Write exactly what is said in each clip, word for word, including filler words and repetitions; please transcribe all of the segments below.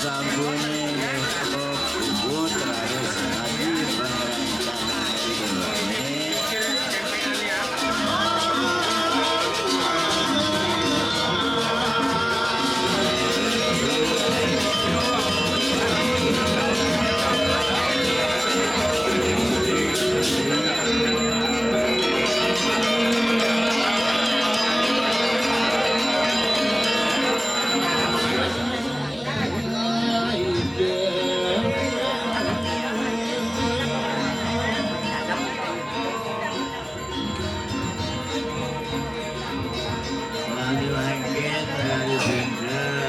Sampune nggih, putra Rizadi Pangeran Tanah Kidul.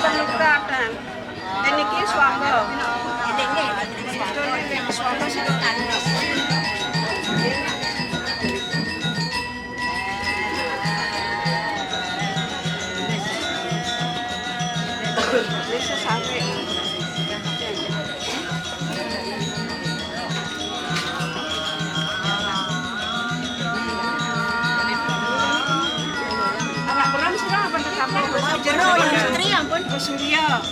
Katan. Dan niki swangga. Niki swangga sing Desa Sawit. Anak beran sira ampun tetamu. Jero yang istri ampun ke Surya.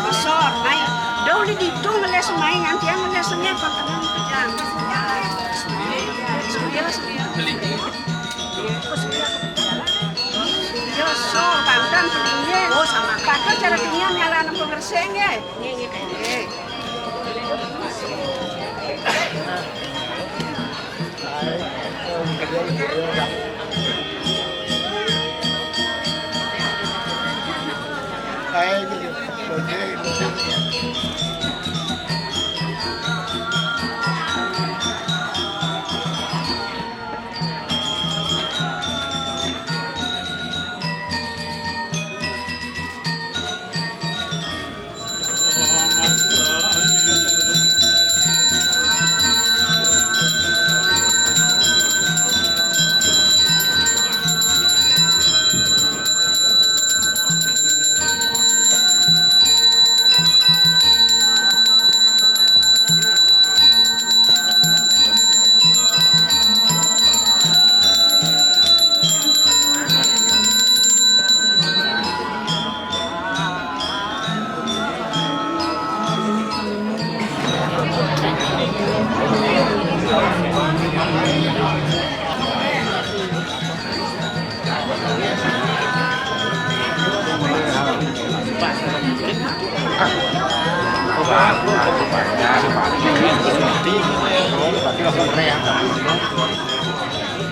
Besar, mai. Dah boleh dihitung boleh semai nganti yang boleh senyap pakai kejang. Surya, Surya. Surya, so, pantan peninggi. Oh, sama. Pakai cara tinggi nyala anak pengerseng ya.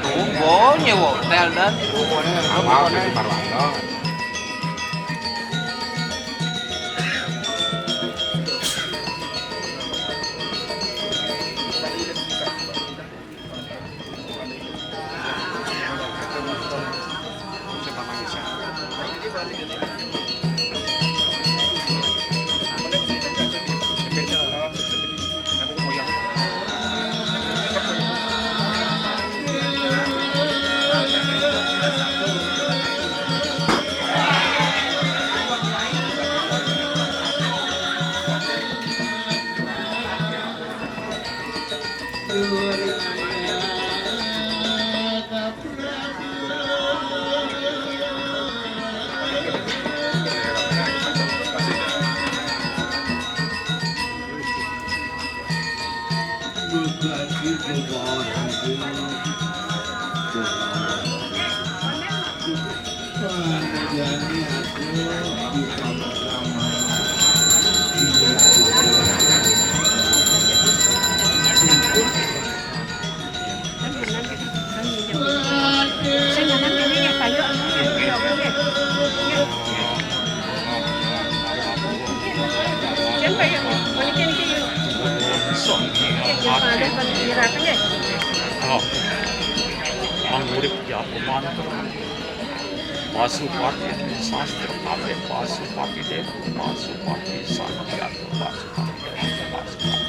Tunggu, nyewa hotel dan. Awal di Parwanto. Oh, ang urip ya pemantra. Pasupati sastra pate, pasupati dewa, pasupati santiago, pasupati dewa, pasupati.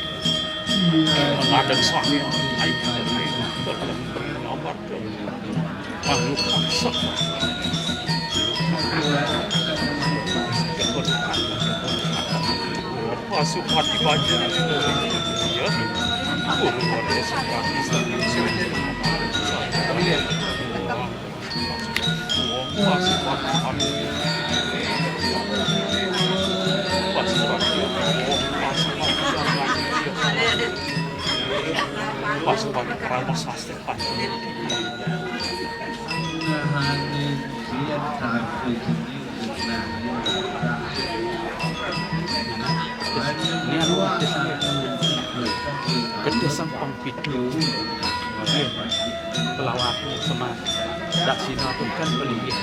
Mengadeng sami, ai, dalam nomor. Makhluk raksasa. Pasupati Baja. Iya. Guru Baja Supati. Pasupati. Pasupati. Pasupati. Pasupati. Pasupati. Ini anu, gedhe sang pang pitu. Pelawaknya semangat. Daksina itu kan pelinggih.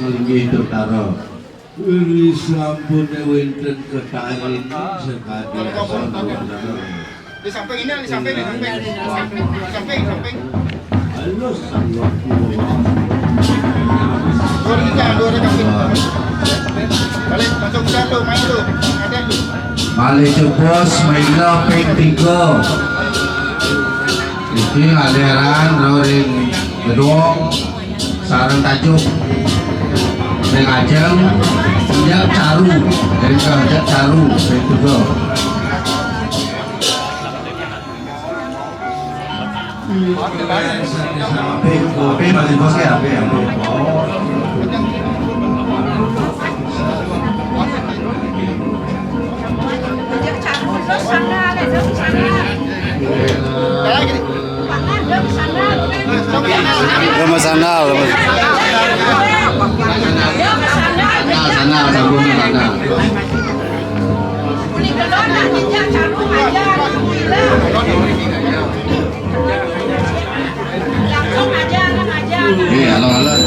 Inggih, Tentara. Ri sampune wenten ketahin sekadi asal. Di samping ini, di samping, di samping. Di samping, di samping. Halus, halus. Dua orang, dua orang kaki. Balik, masuk ke satu, main tuh. Ada tuh. Malih jebos, main ping tiga. Iki aliran roring gedong. Sareng tajuk ning ajeng, Njak Caru, ning Njak Caru, ning Tugu. Ape, Mas Bos, ya, ape, ape. Lemes sandal, lemes. Sandal, sandal, sabun, sandal. Iya, alon-alon.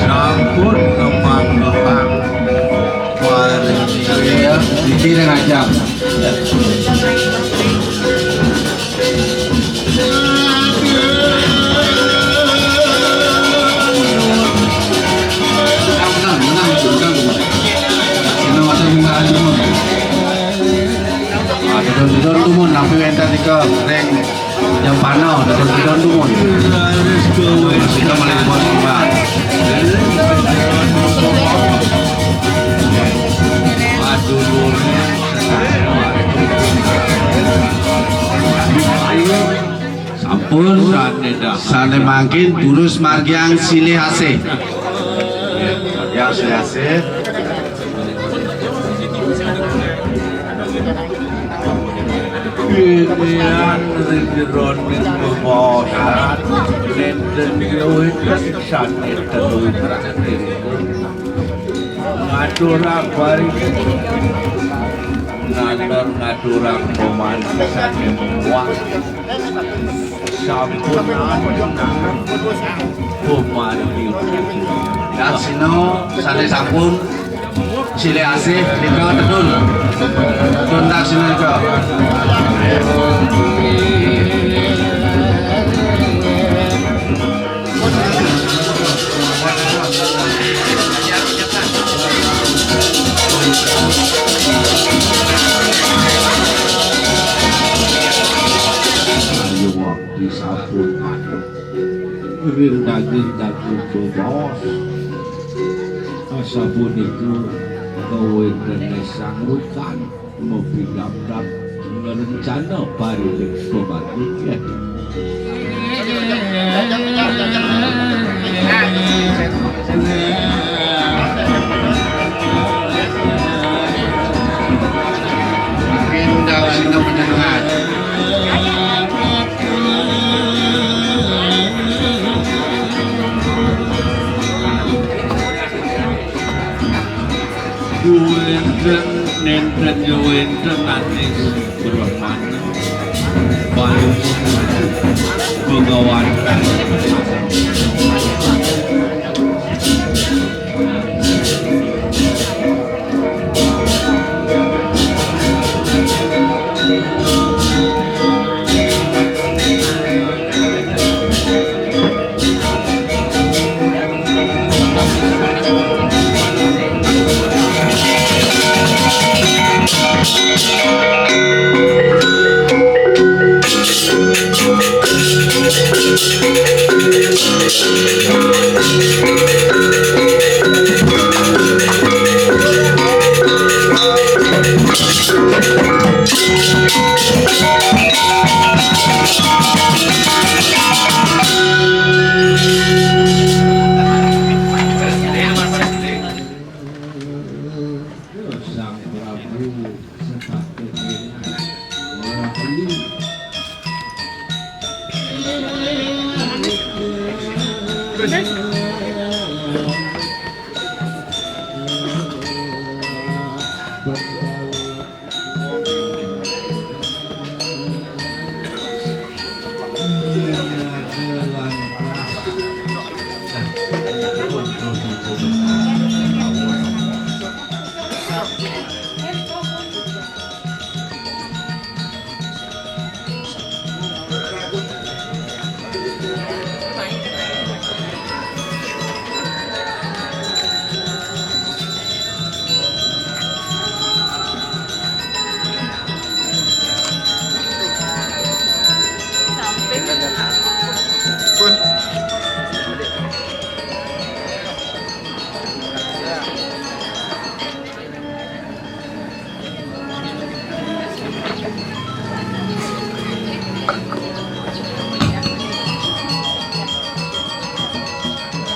Sampun ngemang-ngemang. Wah, ini ya, ini yang ajak. Didon-didon tumun, napi wenten nika ring jam panau, didon-didon tumun. Kita malih buat kembang. Waduh. Sampun. Sane mangkin durus margiang silih asih. Margiang silih asih. Inian ring jeroning bebaosan nenten wénten sané telu traktir. Ngaturang paring, ngatur ngaturang pamargi saking wah. Sampun ngaturang pamargi. Daksina sané sampun silih asih nika tedun. Tedun daksina nika. Ayo waktu sampun ring daging-daging bebos. Asapunika kawéntené sangrukan mapidabdab ngrencana parilik pamargi. Dan nyuwun tetanis Brahmana. Payu Bhagawan. Sang Prabu Setata Dewa.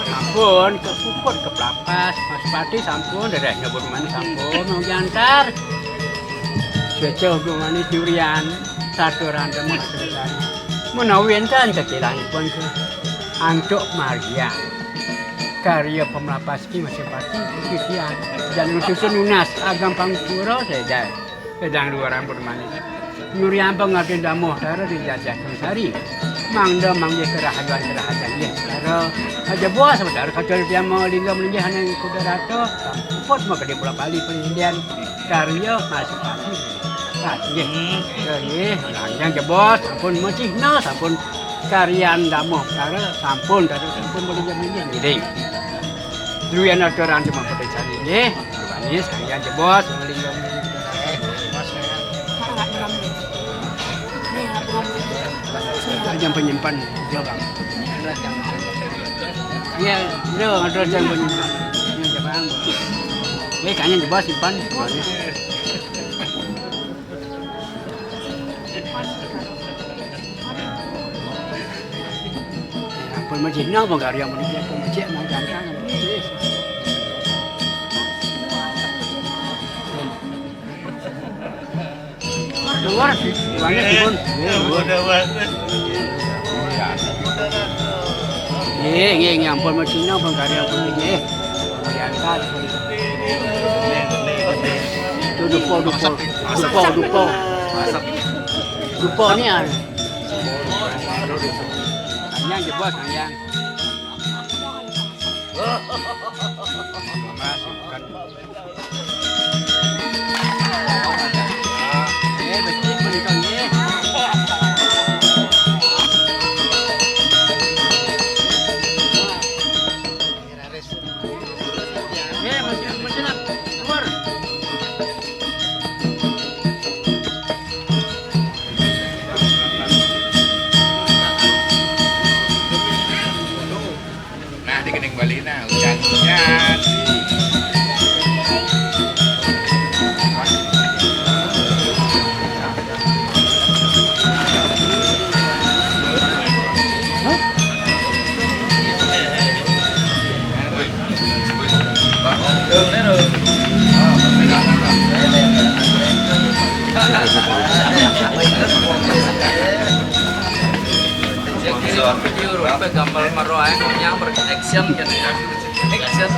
Sampun, kepuput, keplapas, Mas Pati sampun, dadah nyebut manis sampun, mau diantar. Swéca uga manis durian, saturan demen selesai. Menawi énten cekilangipun ke antuk margian. Karya pamlapas ki Mas Pati, titian. Jan susun nunas, agam pangpura, saya Édang luaran pun manis. Nuriang pangartin damoh tara ring jajah sari. Mangda manggih kerahayan-kerahayan nggih. Tara aja bos, tara kaca tiang mau lingga melinggih aning kuda rata. Puput mau gede bola bali pelindian. Karya masuk pati. Nah, nggih. Hmm. Nggih, lanjang jebos, sampun macihna, sampun karyan damoh tara, sampun tara, sampun melinggih-melinggih. Ngiring. Duyan aturan cuma petai sari nggih. Manis, kalian jebos, ngelinggong. Aja penyimpan, jawab. Iya, itu ada yang penyimpan. Ini jawab. Ini kayaknya jebos simpan. Ampun, masih nang mengkarya meniki, ampun, becik, nang ganteng, ampun, wis. Luar, banyak, ampun. Nggih, luar. Nggih, nggih, nggih, ampun, masih nang mengkarya meniki, nggih. Diangkat. Itu dupa, dupa. Dupa, dupa. Dupa ni, ah. Kanyang jebos, kanyang. Eh, becik menika nggih. Eh, masih, masih nak. Keluar. Nah, di kening Bali nah, hujan-hujan. Video rupa gambar maroai yang ber-action gitu ya. Action.